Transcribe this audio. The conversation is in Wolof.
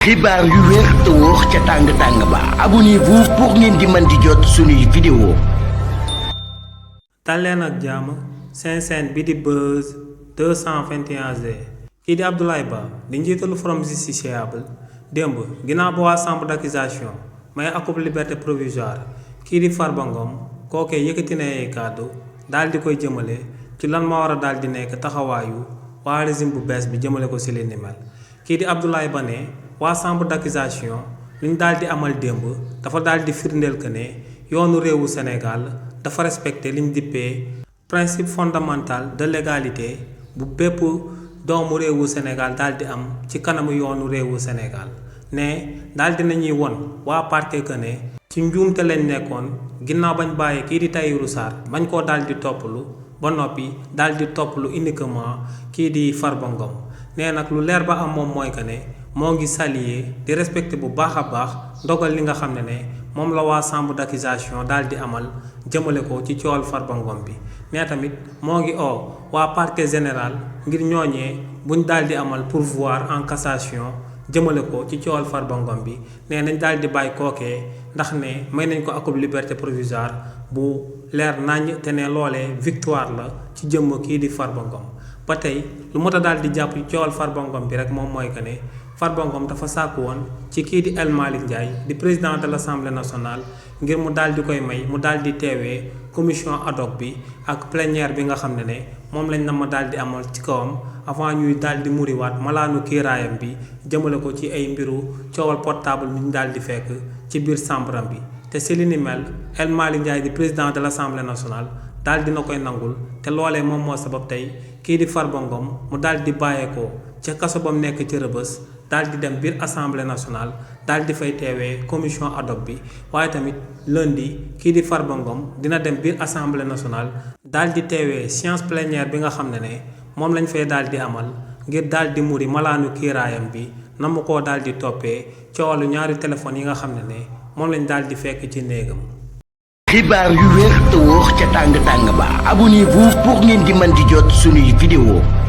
xibaar yu wér te wóor ca tàng ba abonnez-vous pour ngeen di mën di jot suñuy vidéo. Talleen ak jàmm seen chaîne bi di Buzz 221G kii di Abdoulaye Ba di njiitalu Forum Justiciable démb ginnaaw ba waa chambre d'accusation may akub liberté provisoire kii di Farba Ngom kookee yëkkati na ay kàddu daal di koy jëmale ci lan ma war a daal di nekk taxawaayu waa régime bu bees bi jëmale ko ci li ni mel. kii di Abdoulaye Ba ne waa chambre d'accusation li ñu daal di amal démb dafa daal di firndeel que ne yoonu réewu Sénégal dafa respecté li ñu dippee principe fondamental de l'égalité bu bépp doomu réewu Sénégal daal di am ci kanamu yoonu réewu Sénégal ne daal di nañuy won waa parquet que ne ci njuumte lañ nekkoon ginnaaw bañ bàyyi kii di Tahirou Sarr bañ koo daal di toppalu ba noppi daal di toppalu uniquement kii di Farba Ngom nee nag lu leer ba am moom mooy que ne moo ngi saluer di respecter bu baax a baax ndogal li nga xam ne moom la waa chambre d'accusation daal di amal jëmale ko ci coowal Farba Ngom bi nee tamit moo ngi waa parquet général ngir ñooñee buñ daal di amal pourvoi en cassation jëmale ko ci coowal Farba Ngom bi nee nañ daal di bàyyi kookee ndax ne may nañ ko akub liberté provisoire bu leer nañ te ne loolee victoire la ci jëmm kii di Farba Ngom ba tey lu mot a daal di jàpp ci coowal Farba Ngom bi rek moom mooy que ne Farba Ngom dafa sàkku woon ci kii di El Malick Ndiaye di président de l'Assemblée nationale ngir mu daal di koy may mu daal di teewee commission ad hoc bi ak plénière bi nga xam ne moom lañ na ma daal di amal ci kawam avant ñuy daal di muriwaat malaanu kiiraayam bi jëmale ko ci ay mbiru coowal portable bi ñu daal di fekk ci biir chambre bi te si li ni mel El Malick Ndiaye di président de l'Assemblée nationale daal dina koy nangul te loolee moom moo sabab tey kii di Farba Ngom mu daal di bàyyeekoo ca kaso bam nekk ci Rëbës daal di dem biir assemblée nationale daal di fay teewee commission ad hoc bi waaye tamit lundi kii di Farba Ngom dina dem biir assemblée nationale daal di teewee séance plénière bi nga xam ne moom lañ fay daal di amal ngir daal di muri malaanu kiiraayam bi na mu koo daal di toppee coowalu ñaari téléphones yi nga xam ne moom lañ daal di fekk ci néegam. xibaar yu wér te wóor ca tàng ba abonnez-vous pour ngeen di mën di jot suñuy vidéo.